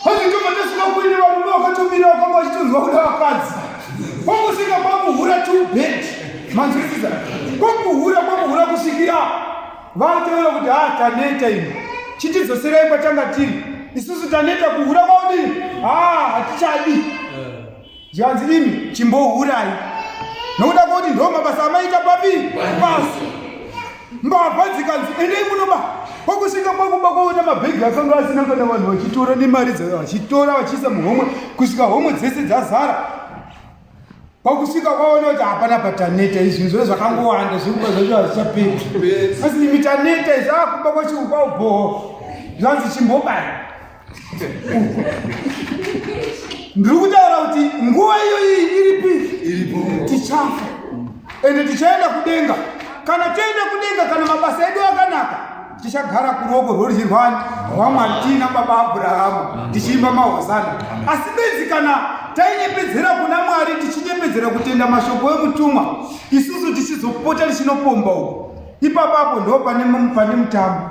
Hanzi ndobva ndasvika kuine varume vakatomira vakanga vachitonzwa kuda vakadzi. Kwangosvika kwakuhura too bad. Manzwisisa? Kwakuhura kwakuhura kusvikira vataura kuti ha taneta imi. Chitidzoserai kwatanga tiri. Isusu taneta kuhura kwaudii? Ha hatichadi. Zvikanzi imi chimbohurai nokuda kwekuti ndo mabasa amaita papi pasi. Mbavha dzikanzi endei munoba. Kwakusvika kwakuba kwaona mabhegi akanga asina kana vanhu vachitora nemari dzayo vachitora vachiisa muhomwe kusvika homwe dzese dzazara. Kwakusvika kwaona kuti hapana pataneta izvi zvinhu zvakangowanda zvekuba zvacho hazvichaperi. Asi imi taneta izvi akuba kwacho kwaubhoho. Zvanzi chimbobaya. Ndiri kutaura kuti nguva iyoyi iripi? Tichafa ende tichaenda kudenga. Kana toenda kudenga, kana mabasa edu akanaka, tichagara kuruoko rworudyi rwani rwaMwari tiina baba Abrahamu tichiimba mahosana. Asi bedzi kana tainyepedzera kuna Mwari tichinyepedzera kutenda mashoko emutumwa, isusu tichizopota tichinopomba uko, ipapapo ndo pane mutambo.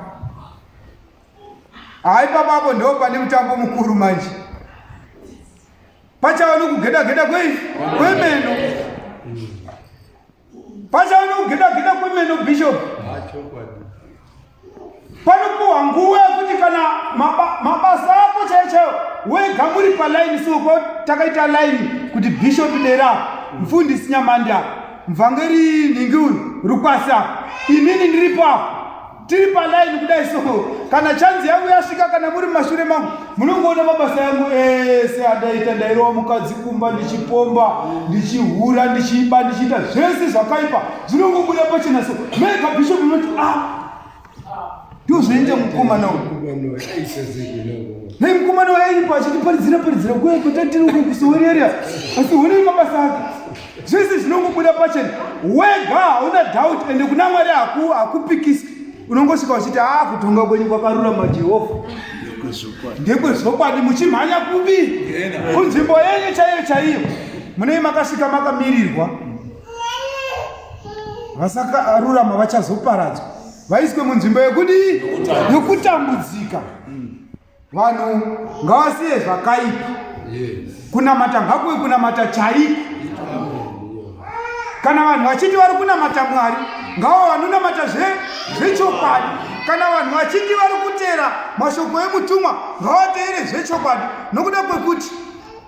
Hayi baba apo ndo pane mutambo mukuru manje. Pachava nokugeda geda kwei kwemeno. Pachava nokugeda geda kwemeno bishop. Panopuwa nguva yekuti kana mabasa ako chaiyo chaiyo wega muri palaini so takaita laini kuti bishop dera mfundisi Nyamande apa mvangeri nhingi uyu Rukwasi apa inini ndiripo apa tiri palaini kudai so kana chanzi yangu yasvika kana muri mumashure mangu munongoona mabasa yangu ese andaita ndairova mukadzi kumba ndichipomba ndichihura ndichiba ndichiita zvese zvakaipa zvinongobuda pachena so mega bishop munoti ah ndozvoita mukomana uyu nei mukomana uyu airipo achitiparidzira paridzira kuya kwatatiri uko kusowereria asi honei mabasa ake Zvese zvinongobuda pachena wega hauna doubt ende kuna Mwari hakupikiswi unongosvika uchiti haa kutonga kwenyu kwakarurama Jehovha ndekwezvokwadi muchimhanya kupi kunzvimbo yenyu chaiyo chaiyo munei makasvika makamirirwa vasakarurama vachazoparadzwa vaiswe munzvimbo yekudii yokutambudzika Vanhu ngavasiye zvakaipa. Kunamata ngakuve kunamata chaiko. Kana vanhu vachiti vari kunamata Mwari, ngava vanonamata zvechokwadi. Kana vanhu vachiti vari kuteera mashoko emutumwa, ngavateere zvechokwadi. Nokuda kwekuti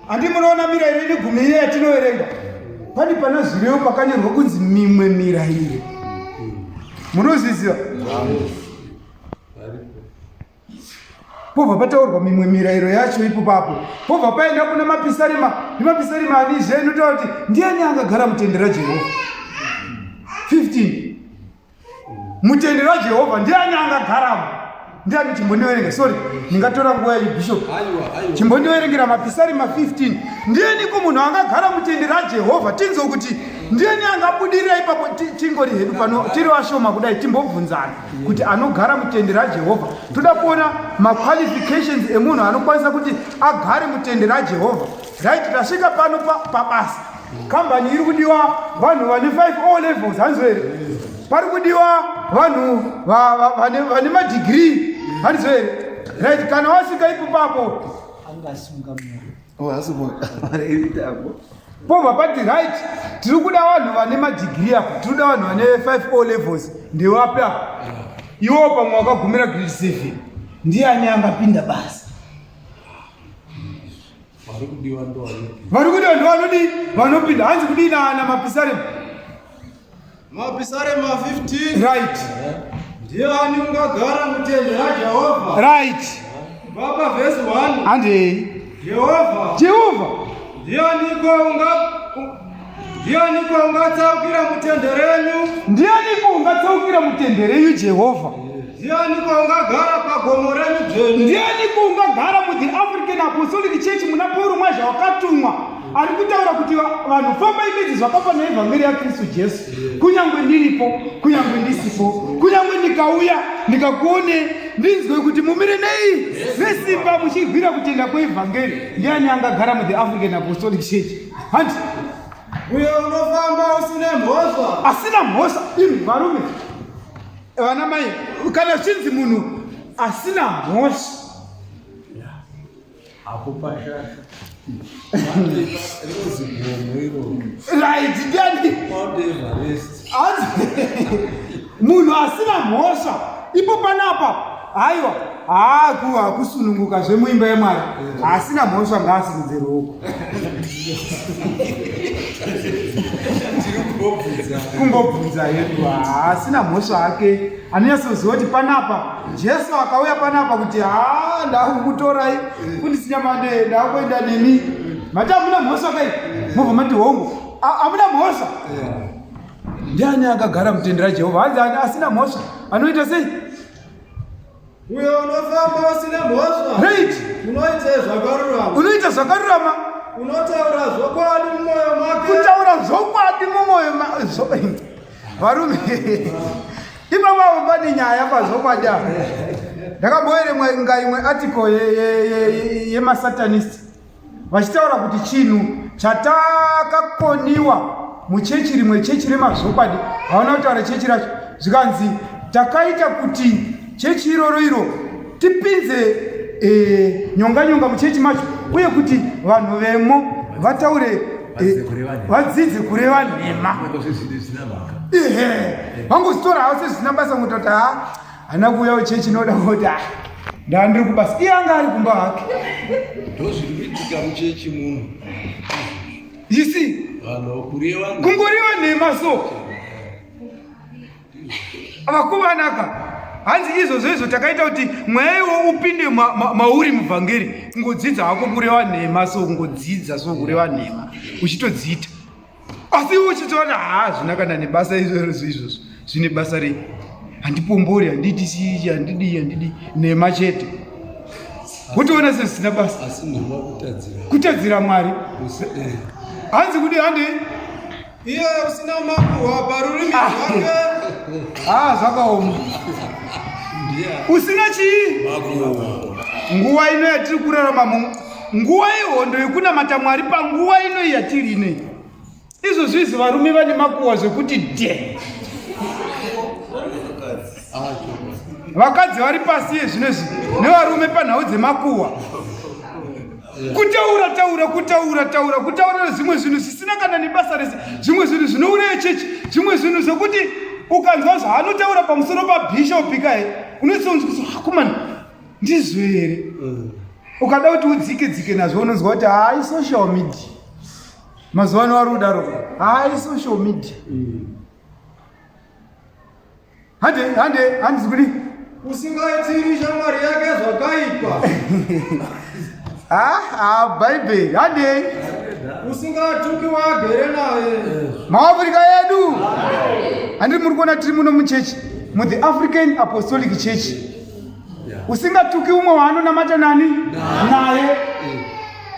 handi munoona mirayiro ine gumi iye yatinoverenga, pane pana zvirevo pakanyorwa kunzi mimwe mirayiro. Munozviziva? Pobva pataurwa mimwe mirayiro yacho ipo papo. Pobva paenda kuna mapisarema, nemapisarema ani zve inotaura kuti ndiani angagara mutende raJehovha? 15. Mutende raJehovha ndiani angagaramo? Ndiani chimbondiverenga, sorry, ndingatora nguva yenyu bishop. Chimbondiverengera mapisarema 15. Ndianiko munhu angagara mutende raJehovha? Tinzwe kuti ndiani angabudirira ipapo tingori hedu pano tiri vashoma kudai timbobvunzana. kuti anogara mutende raJehovha. Toda kuona maqualifications emunhu anokwanisa kuti agare mutende raJehovha. Right, tasvika pano pabasa. Kambani iri kudiwa vanhu vane 5 O levels, hanzvo here? Pari kudiwa vanhu vane madegree, hanzvo here? Right, kana wasvika ipo papo angasunga mwoyo Pobva pati right, tiri kuda vanhu vane madegree apa, tiri kuda vanhu vane 5 O levels, ndewapi apa? Iwo pamwe wakagumira grade 7. Ndiani angapinda basa? Vari kudiwa ndo vanopinda. Vari kudiwa ndo vanodii? Vanopinda. Hanzi kudii na mapisarema? Mapisarema 15. Right. Ndiani ungagara mutende raJehovha? Right. Baba verse 1. Handei. Jehovha. Jehovha. Ndianiko unga Ndianiko ungatsaukira mutende renyu? Ndianiko ungatsaukira mutende renyu Jehovha? Ndianiko ungagara pagomo renyu dzvene? Ndianiko ungagara mu The African Apostolic Church muna Paul Mwazha wakatumwa? Ari kutaura kuti vanhu fambai bedzi zvakafanira evhangeri yaKristu Jesu. Kunyangwe ndiripo, kunyangwe ndisipo, kunyangwe ndikauya ndikakuone ndinzwe kuti mumire nei nesimba muchirwira kutenda kweevhangeri. Ndiani angagara mu The African Apostolic Church? Hanti uyo unofamba usina mhosva, asina mhosva. Imi varume, vana mai, kana zvichinzi munhu asina mhosva. Apo pashata. Rinozi gomo iro. Right, ndiani? Mount Everest. Hanzi munhu asina mhosva ipo panapa haiwa haaku hakusununguka zvemuimba yemwari asina mhosva ngaasimudze ruoko kungobvunza hedu haasina mhosva hake anonyatsoziva kuti panapa jesu akauya panapa kuti haa ndakukutorai kundisinyamande ndakuenda nemi mati hamuna mhosva kai mobva mati hongu hamuna mhosva ndiani akagara mutende rajehovha hanzi asina mhosva anoita sei Uyo unofamba usina mhosva. Right. Unoita zvakarurama. Unoita zvakarurama. Unotaura zvokwadi mumwoyo make. Kutaura zvokwadi mumwoyo varume. Ipapo apo pane nyaya pazvokwadi apa. Ndakamboverenga imwe article yemasatanist. Vachitaura kuti chinhu chatakakoniwa muchechi rimwe chechi remazvokwadi hauna kutaura chechi racho zvikanzi takaita kuti chechi iroro iro tipinze e, nyonga nyonga muchechi macho uye kuti vanhu vemo vataure e, vadzidze kureva nhema ehe vangozitora havo sezvisina basa kutoti ha Hana kuuya kuchechi inoda kuti ah, ndandiri kubasa iye anga ari kumba hake. Ndozviri kuitika muchechi muno. You see? Vanhu kureva kungoreva nhema so. Vakuvanaka hanzi izvozvo izvo takaita kuti mweya iwo upinde mauri ma, ma muvhangeri kungodzidza hako kureva nhema so kungodzidza so kureva nhema uchitodziita asi iwe uchitoona haa zvina kana nebasa izvozvo izvozvo zvine basa rei handipombori handiiti chii handidii handidii nhema chete wotoona sezvisina basa asi nhema kutadzira kutadzira mwari eh. hanzi kudi handei iye usina makuhwa parurimi ah. rwake ah zvakaoma usina chii nguva ino yatiri kurarama Nguva yehondo yekunamata Mwari panguva ino yatiri inei. Izvozvi izvi varume vane makuwa zvekuti dhe. Vakadzi vari pasi yezvino izvi nevarume panhau dzemakuwa. Kutaura taura kutaura taura kutaura zvimwe zvinhu zvisina kana nebasa rese, zvimwe zvinhu zvinouraya chechi, zvimwe zvinhu zvekuti ukanzwa zvaanotaura pamusoro pabhishopi kaye unotsonzwa kuti akomana ndizvo here mm. ukada kuti udzike dzike nazvo unonzwa kuti hayi social media mazuva ano vari kudaro hayi social media mm. hande hande handizi kudi usingaitiri shamwari yake zvakaipa ha bhaibheri handei usingatuki waagere naye maafrica yedu handiri muri kuona tiri muno muchechi muthe african apostolic church usingatuki umwe waanonamata nani naye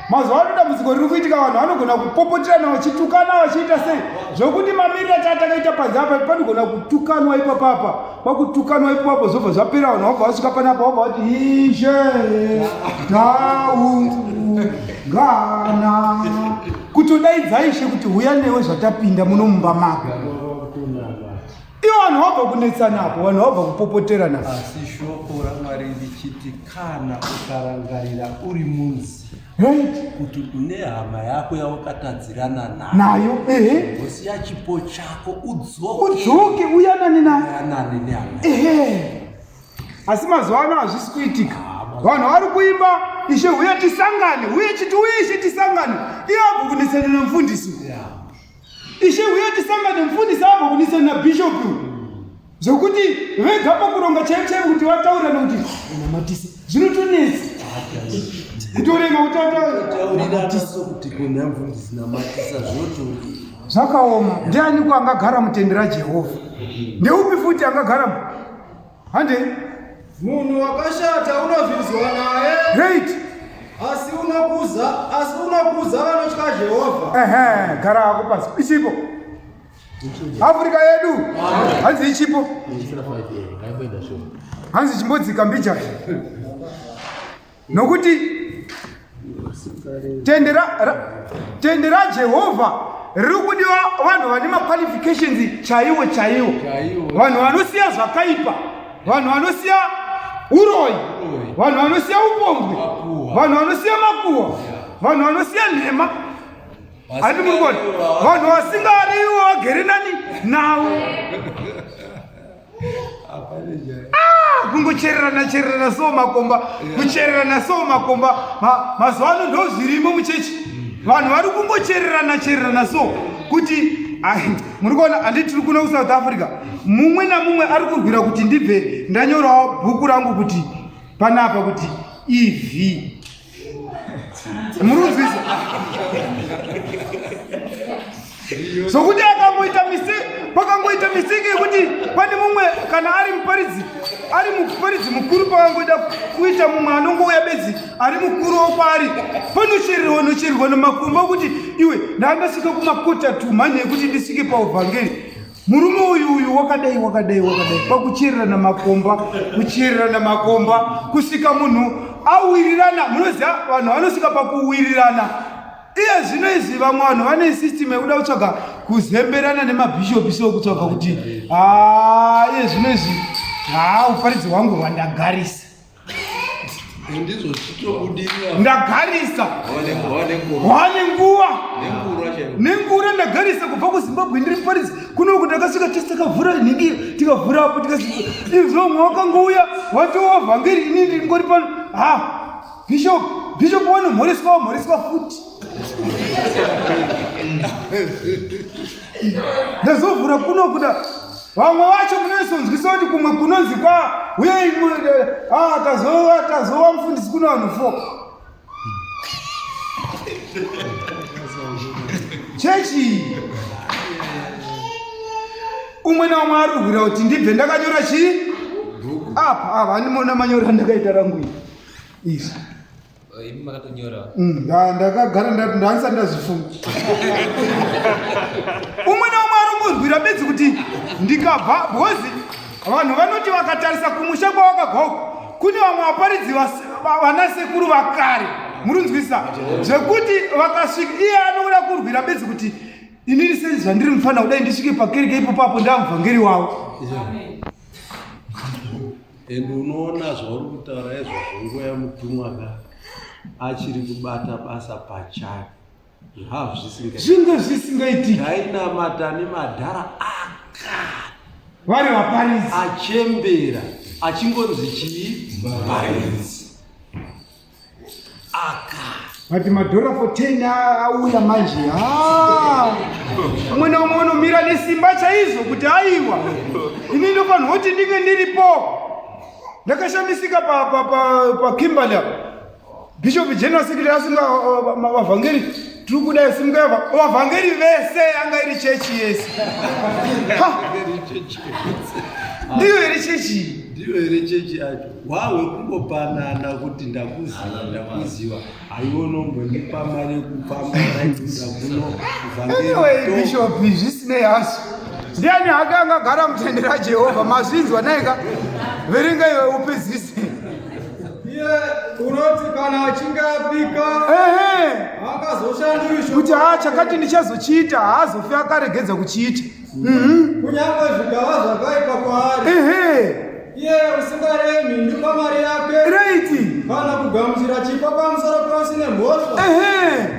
mazuva ano dambudziko riri kuitika vanhu vanogona kupopoterana vachitukana vachiita sei zvokuti mamiriro atakaita panze apa panogona kutukanwa ipapapa kwakutukanwa ipapo zvobva zvapera vanhu vabva vasvika panapa vabva vati ishe taungana kutodaidza ishe kuti huya newe zvatapinda muno mumba mako ivo vanhu vabva kunetsana apo vanhu vabva kupopoterana asi shoko ramwari richiti kana ukarangarira uri munzi right kuti une hama yako yawakatadzirana nayo ehe wosiya chipo chako udzoke udzoke uyanane nayo uyanane nehama ehe asi mazuva ano hazvisi kuitika vanhu vari kuimba ishe huye tisangane huye chiti uye ishe tisangane iye abva kunetsana namufundisi Ishe huye tisangane mufundisi abva kunisana nabishop zvekuti vega pakuronga chaivo chaivo kuti vataurirane kuti namatisa zvinotonetsa kutorema kutataurirakuti kuna mufundisi namatisa zvinotori zvakaoma ndiani ko angagara mutende rajehovha ndeupi futi angagara Hande. Munhu wakashata unozvinzwa naye. Right. Asi unokuza, asi unokuza vanotya Jehovha. Ehe, gara hako pasi. Ichipo. Afrika yedu. Hanzi ichipo. Hanzi chimbodzika mbijana. Nokuti tende ra, rajehovha riri kudiwa vanhu vane maqualifications chaiwo chaiwo vanhu vanosiya zvakaipa vanhu vanosiya uroyi vanhu vanosiya upombwe Vanhu vanosiya makuwa, vanhu vanosiya nhema. Handi muri kuona vanhu vasingariwo vagere nani navo. Ah, kungochererana chererana so makomba, kuchererana so makomba. Mazuva ano ndo zvirimo muchechi, vanhu vari kungochererana chererana so kuti muri kuona handiti tiri kuno kuSouth Africa, mumwe namumwe ari kurwira kuti ndibve ndanyorawo bhuku rangu kuti panapa kuti EV. Muri kunzwisa? Zvokuti akangoita mistake, pakangoita mistake yekuti pane mumwe kana ari muparidzi, ari muparidzi mukuru, pakangoita kuita mumwe anongouya bedzi ari mukuru wokwaari, panochererwa nochererwa nemakumbo okuti iwe ndandasvika kumakota tumhani ekuti ndisvike pauvhangeri. Murume uyu uyu wakadai wakadai wakadai, pakuchererana makomba, kuchererana makomba kusvika munhu awirirana. Munoziva vanhu vanosvika pakuwirirana iye zvino izvi, vamwe vanhu vane system yekuda kutsvaga kuzemberana nemabhishopi, so kutsvaga kuti iye zvino izvi haa uparidzi hwangu hwandagarisa. Ndizvo zvichitobudirira. Ndagarisa hwane nguva nengura, ndagarisa kubva kuZimbabwe ndiri muparidzi kunoku, ndakasvika tese takavhura nhingi, tikavhura apo tikasvika izvo mwe wakangouya watova vhangeri, ini ndingori pano. Ha, bishop, bishop wanomhoreswa, wamhoreswa futi. Ndazovhura kuno kuda vamwe vacho munoisonzwisa kuti kumwe kunonzi kwa uye tazova tazova mufundisi kuno vanhu 4 chechi, umwe naumwe ari kurwira kuti ndibve ndakanyora chii apa apa. Handimona manyoro andakaita rangu iri izvi. Imi makatonyora? Ndakagara ndandisati ndazvifunga. Umwe naumwe ari kungorwira bedzi kuti ndikabva, because vanhu vanoti vakatarisa kumusha kwavakabva uku kune vamwe vaparidzi vanasekuru vakare, murunzwisa zvekuti vakasvika iye anoda kurwira bedzi kuti inini sezvandiri mufana kudai ndisvike pakereke ipo papo ndamuvhangeri wavo. And unoona zvauri kutaura izvozvo, nguva yamutumwa ka achiri kubata basa pachake, zvazvisinga zvinge zvisingaitiki. Tainamata nemadhara aka vari vaparidzi achembera, achingonzi chii, muparidzi aka. But madhora for 10 auya manje, ha, umwe naumwe unomira nesimba chaizvo kuti aiwa, ini ndofanirwa kuti ndinge ndiripo. Ndakashamisika paKimberley apa, bishop general secretary asinga vavhangeri, tiri kudai simuka vavhangeri vese, anga iri chechi yese. Ha! Ndiyo here chechi? Ndiyo here chechi yacho? Hwahwe kungopanana kuti ndakuziva, ndakuziva, haiwe unombondipa mari yekufamba ndaikuda kuno. Anyway, bishop, zvisinei hazvo, ndiani hake angagara mutende raJehovha? Mazvinzwa naika, verenga iwe upedzise. Iye unoti kana achinge apika, haangazoshanduri shoko. Kuti ha, chakati ndichazochiita, haazofi akaregedza kuchiita. Kunyange zvikava zvakaipa kwaari. Iye usingaremi mhindu pamari yake, kana kugamuchira chipo pamusoro peusine mhosva.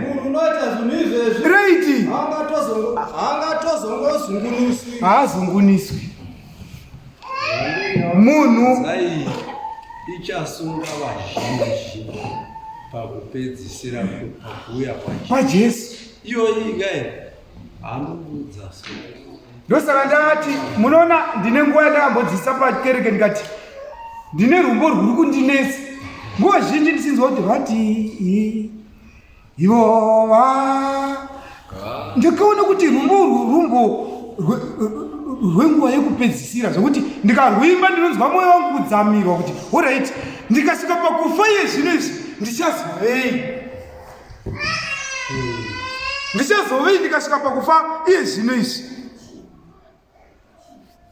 Munhu unoita zvinhu izvezvi haangatozongozungunuswi. Haazunguniswi munhu. Zai ichasunga vazhinji pakupedzisira pakuuya kwaJesu. KwaJesu. Iyoyi kai anoudza so. Ndosaka ndati munoona ndine nguva yandakambodzidzisa pakereke, ndikati ndine rumbo rwuri kundinetsa nguva zhinji, ndichinzwa kuti vati ivova, ndikaona kuti rumbo urwu rumbo rwenguva yekupedzisira, zvokuti ndikarwimba ndinonzwa mwoyo wangu kudzamirwa kuti alright, ndikasvika pakufa iye zvino izvi ndichazovei? Ndichazovei ndikasvika pakufa iye zvino izvi?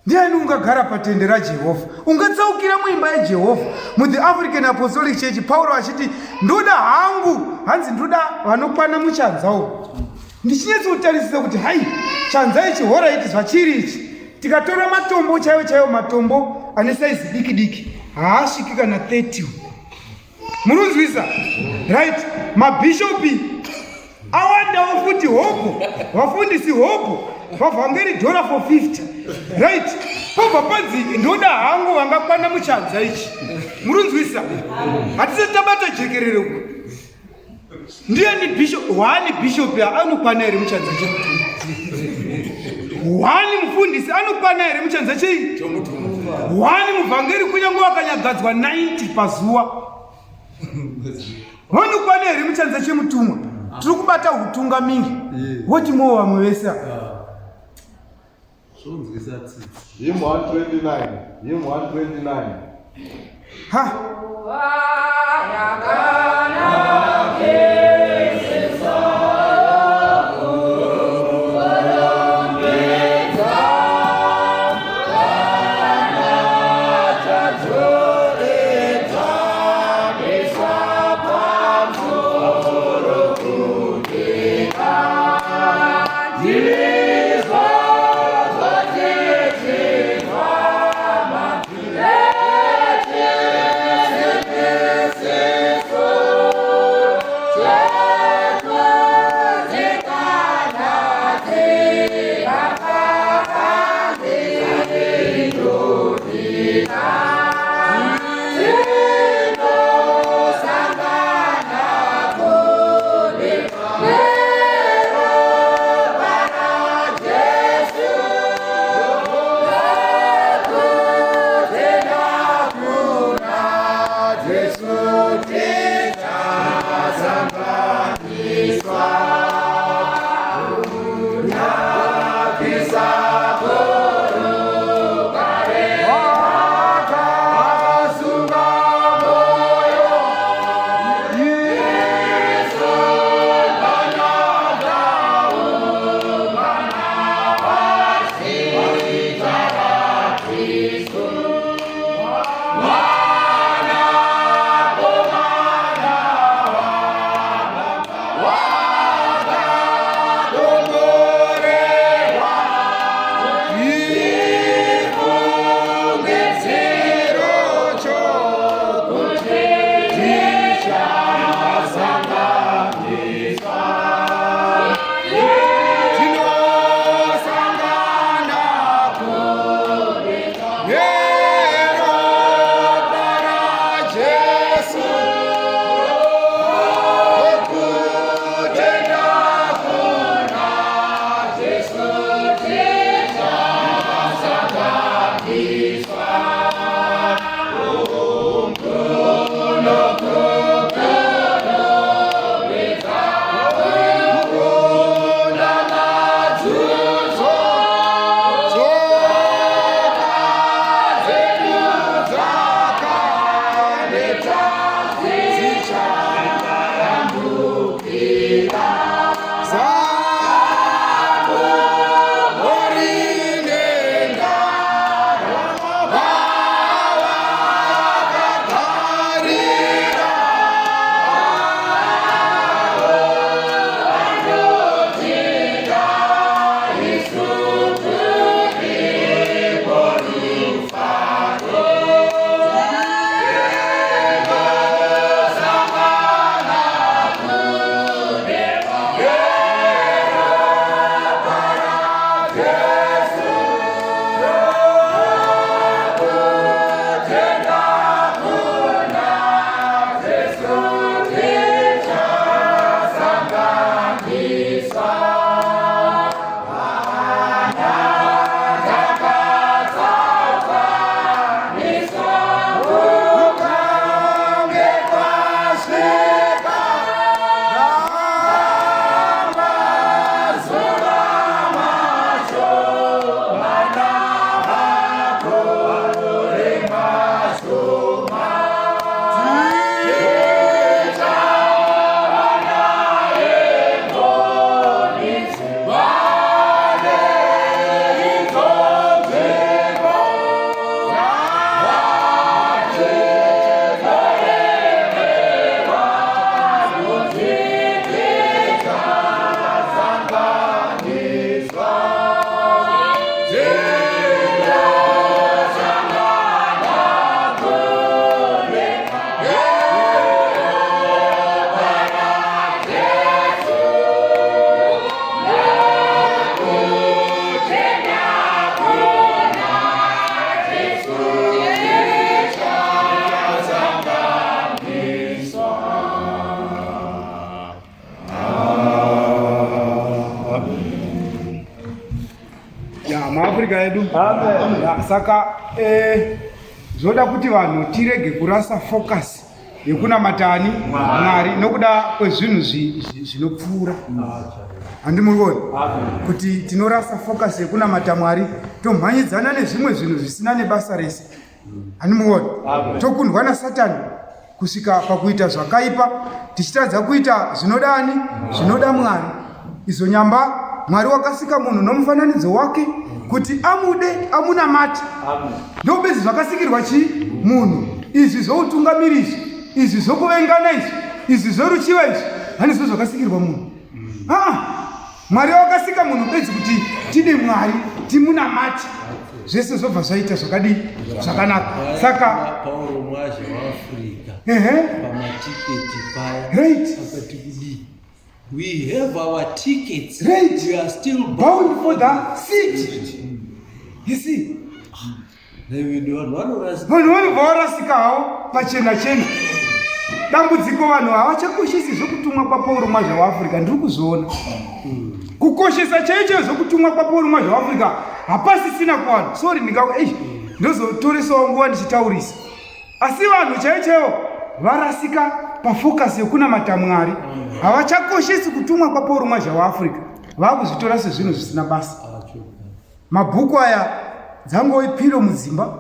Ndiani ungagara patende raJehovha, ungatsaukira muimba yaJehovha? MuThe African Apostolic Church, Pauro achiti ndoda hangu, hanzi ndoda vanokwana muchanza umu. Ndichinyatsotarisisa kuti hai, chanza ichi horaiti zvachiri ichi, tikatora matombo chaiwo chaiwo, matombo ane saizi diki diki haasviki kana 30. Murunzwisa? Right, mabhishopi awandawo futi hobho, vafundisi hobho, vavhangeri dhora for 50. Right, pobva panzi ndoda hangu vangakwana muchanza ichi. Murunzwisa? Hatisati tabata jekerere uku. Ndiyani bishop one bishop anokwana here muchanza chemutumwa? One mufundisi anokwana here muchanza chei? One muvhangeri kunyange wakanyagadzwa 90 pazuva. Vanokwana here muchanza chemutumwa? Tiri kubata hutungamiri. Woti mowo vamwe vese ava. Zvonzwisa tsitsi. Hymn 129. Hymn 129. Ha. Africa yedu. Amen. Saka eh, zvoda kuti vanhu tirege kurasa focus yekunamata ani Mwari nokuda kwezvinhu zvinopfuura. Handi muri kuona kuti tinorasa focus yekunamata Mwari tomhanyidzana nezvimwe zvinhu zvisina nebasa rese. Handi muri kuona tokundwa naSatani kusvika pakuita zvakaipa tichitadza kuita zvinoda ani zvinoda Mwari. Izvo nyamba Mwari wakasika munhu nomufananidzo wake kuti amude amunamate. Ndobedzi zvakasikirwa chii munhu izvi zvoutungamiri izvi izvi zvokuvengana izvi izvi zvoruchiva izvi handizvo zvakasikirwa munhu. Aa Mwari wakasika munhu bedzi kuti tide Mwari timunamate zvese zvobva zvaita zvakadii zvakanaka. Saka Pauro mwazha waAfrica pamatiketi paya right. akati kudii? We have our tickets. Right. We are still bound for the city. You see? Vanhu vanobva varasika havo pachena chena. Dambudziko vanhu havachakoshesi zvekutumwa kwaPauro Mwazha waAfrica, ndiri kuzviona. Kukoshesa chaicho chaicho zvekutumwa kwaPauro Mwazha waAfrica hapasisina kuvanhu. Sorry, ndinga eish ndozotoresawo nguva ndichitaurisa. Asi vanhu chaivo chaivo varasika pafocus yekunamata Mwari. Havachakoshesi kutumwa kwaPauro Mwazha waAfrica. Vakuzvitora sezvinhu zvisina basa. Mabhuku aya dzangove pilo mudzimba.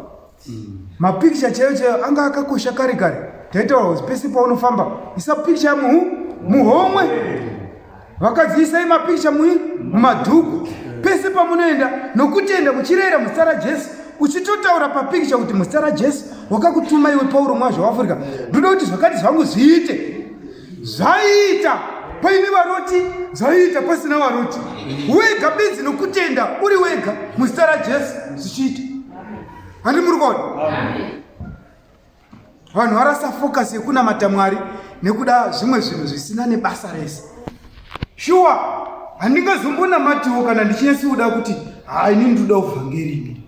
Mapikicha chaiyo chaiyo anga akakosha kare kare. Taitaura kuti pese paunofamba isa pikicha muhu muhomwe. Vakadzi isai mapikicha mui mumadhuku pese pamunoenda nokutenda muchirayira muzita raJesu uchitotaura papikicha kuti muzita raJesu wakakutuma iwe Pauro mwazha waAfrica ndoda kuti zvakati zvangu zviite. Zvaiita paine varoti, zvaiita pasina varoti. Wega bedzi nokutenda uri wega muzita raJesu zvichiita. Handi muri kuona? Vanhu varasa focus yekunamata Mwari nekuda zvimwe zvinhu zvisina nebasa rese. Shuwa handingazombonamatiwo kana ndichinyatsoda kuti haa ini ndinoda uvhangeri ini.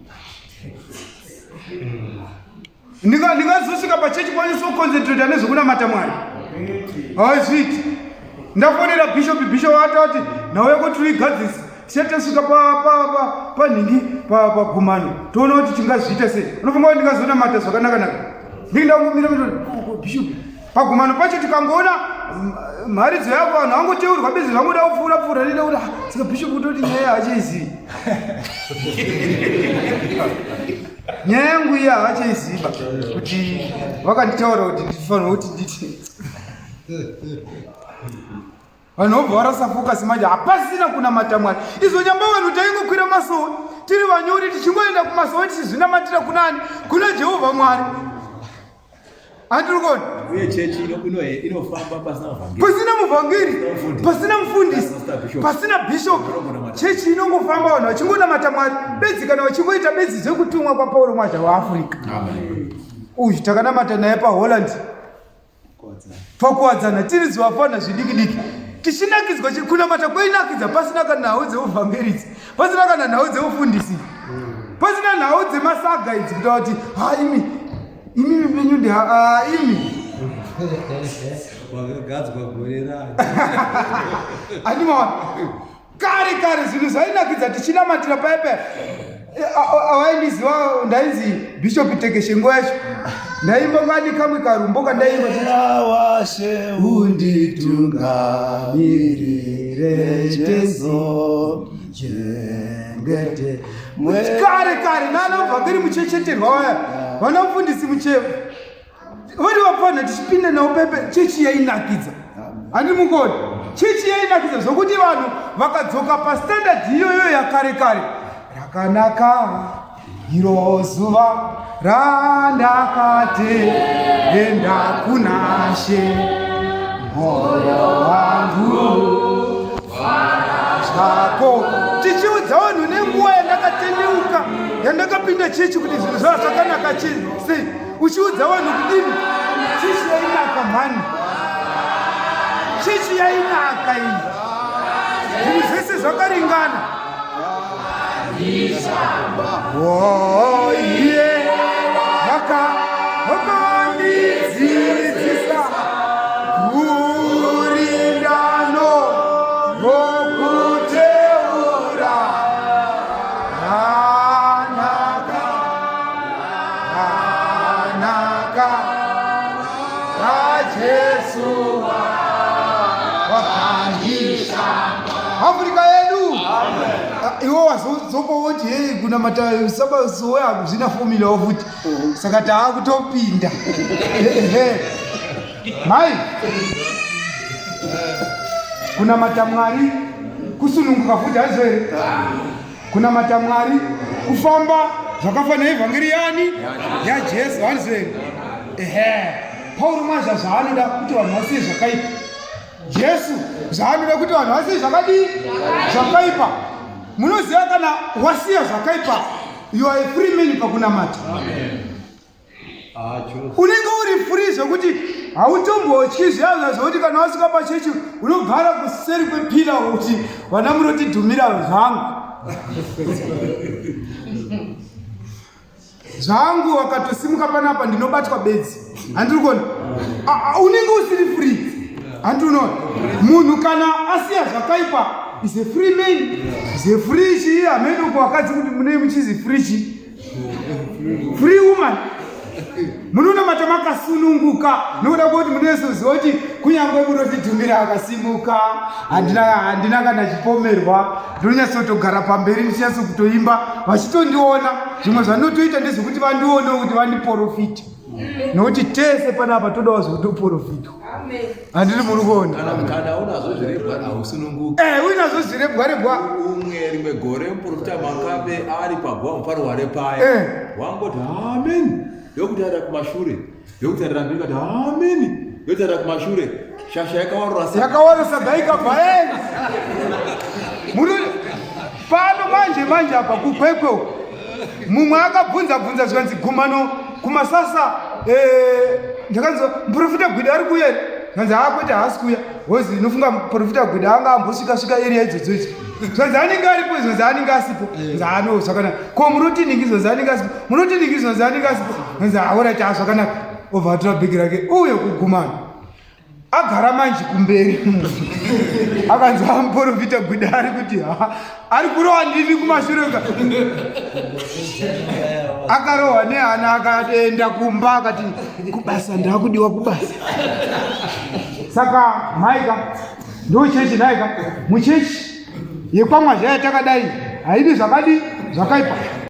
Ndingazosvika pachechi kwanyatsoconcentrata nezvekunamata Mwari. Hazviiti. Ndafonera bishop, bishop atati nhau yako tiriigadzirisa. Tisati tasvika panhingi pagumano toona kuti tingazviita sei. Unofunga kuti ndingazonamata zvakanaka naka? Ndingangomira bishop pagumano pacho tikangoona mharidzo yako vanhu vangoteurwa bedzi zvangoda kupfuura pfuura ndida kuti ah, saka bishop kutoti nyaya hachaizivi nyaya yangu iya havachaiziva kuti vakanditaura kuti ndifanirwa kuti nditi vanhu vobva varasa focus manje hapasina kunamata Mwari. Izvo nyamba vanhu taingokwira masowe tiri vanyori tichingoenda kumasowe tichizvinamatira kunani? Kuna Jehovha Mwari. Handiri kuona uye chechi inofamba pasina muvhangeri, pasina muvhangeri, pasina mufundisi, pasina bishop. Chechi inongofamba vanhu vachingonamata Mwari bedzi, kana vachingoita bedzi zvekutumwa kwaPauro Mwazha waAfrica. Uyu takanamata naye paHolland pakuwadzana tiri zvivafana zvidiki diki tichinakidzwa kunamata kwainakidza pasina kana nhau dzeuvhangeri idzi pasina kana nhau dzeufundisi pasina nhau dzemasaga idzi kutaura kuti ha imi imimi penyu ndi ha imi wakagadzwa gore rani andimaona Kare kare zvinhu zvainakidza tichinamatira paya paya. Avaindiziva ndainzi Bishop Tekeshe nguva yacho. Ndaimba ngani kamwe karumbo kandaimba. Washe unditungamirire Jesu chengete. Kare kare nana muvhangeri muchecheterwa vaya. Vana mufundisi muchevu. Vari vapfanha tichipinda navo pepe chechi yainakidza. Handi mukoni. Chechi yainakidza zvokuti vanhu vakadzoka pastandard iyoyo yakare kare. Rakanaka iro zuva randakati enda kunashe moyo wangu zvako tichiudza vanhu nenguva yandakatendeuka yandakapinda chechi kuti zvinhu zvava zvakanaka sei uchiudza vanhu kudini chichi yainaka mhani chichi yainaka iyi zvinhu zvese zvakaringana iye vakandidzidzisa kurindano nokuteura. Afrika yedu. Ah, iwe wazodzoka woti hei kunamata sabasowe hakuzvina formula futi. Saka taakutopinda. Ehe. Mai. Kunamata Mwari kusununguka futi hazvo here? Kunamata Mwari kufamba zvakafanira evhangeri yani yaJesu hazvo here? Ehe. Pauro mwazha zvaanoda kuti vanhu vasiye zvakaipa. Jesu zvaanoda kuti vanhu vasiye zvakadii? Zvakaipa. Munoziva kana wasiya zvakaipa you are a free man pakunamata. Unenge uri free zvekuti hautombotyi zviya zvekuti kana wasvika pachechi unogara kuseri kwepila kuti vana munotidhumira zvangu. Zvangu vakatosimuka panapa ndinobatwa bedzi. Handiri kuona. Unenge usiri free. Handiri unoona. Munhu kana asiya zvakaipa is a free man. Is a free chii hameno kuvakadzi kuti mune muchizi free chii. Free woman. Munonamata makasununguka nokuda kwekuti munozoziva kuti kunyange munotidhumira akasimuka handina handina kana chipomerwa ndinonyatsotogara pamberi ndichinatso kutoimba vachitondiona zvimwe zvandinotoita ndezvekuti vandionewo kuti vandiporofite nokuti tese panapa todawo zvekutoporofitwa handiri muri kuona kana unazvo zvirebwa hausununguki eh uinazvo zvirebwa rebwa umwe rimwe gore muprofita makabe ari paguva muparuware paya eh. wangoti amen ndokutarira kumashure ndokutarira mberi kati amen ndokutarira kumashure shasha yakawarura yakawarura gaikabva eh. Muri pano manje manje apa kukwekwe mumwe akabvunza bvunza zvikanzi gumano kumasasa eh, ndakanzi muprofita gwida ari kuuya here zvikanzi haa kwete haasi kuuya hozi inofunga muprofita gwida anga ambosvika svika area idzodzo idzo zvikanzi anenge aripo zvikanzi anenge asipo zvikanzi ano zvakanaka ko munoti ningi zvikanzi anenge asipo munoti ningi zvikanzi anenge asipo zvikanzi haorati ha zvakanaka obva atora bhegi rake uye kugumana agara manje kumberi akanzi amuporofita gwida ari kuti ha ari kurohwa ndimi kumashure akarohwa nehana akaenda kumba akati kubasa ndakudiwa kubasa saka maika ndochechi naika muchechi yekwamwazha yatakadai haidi zvakadi zvakaipa.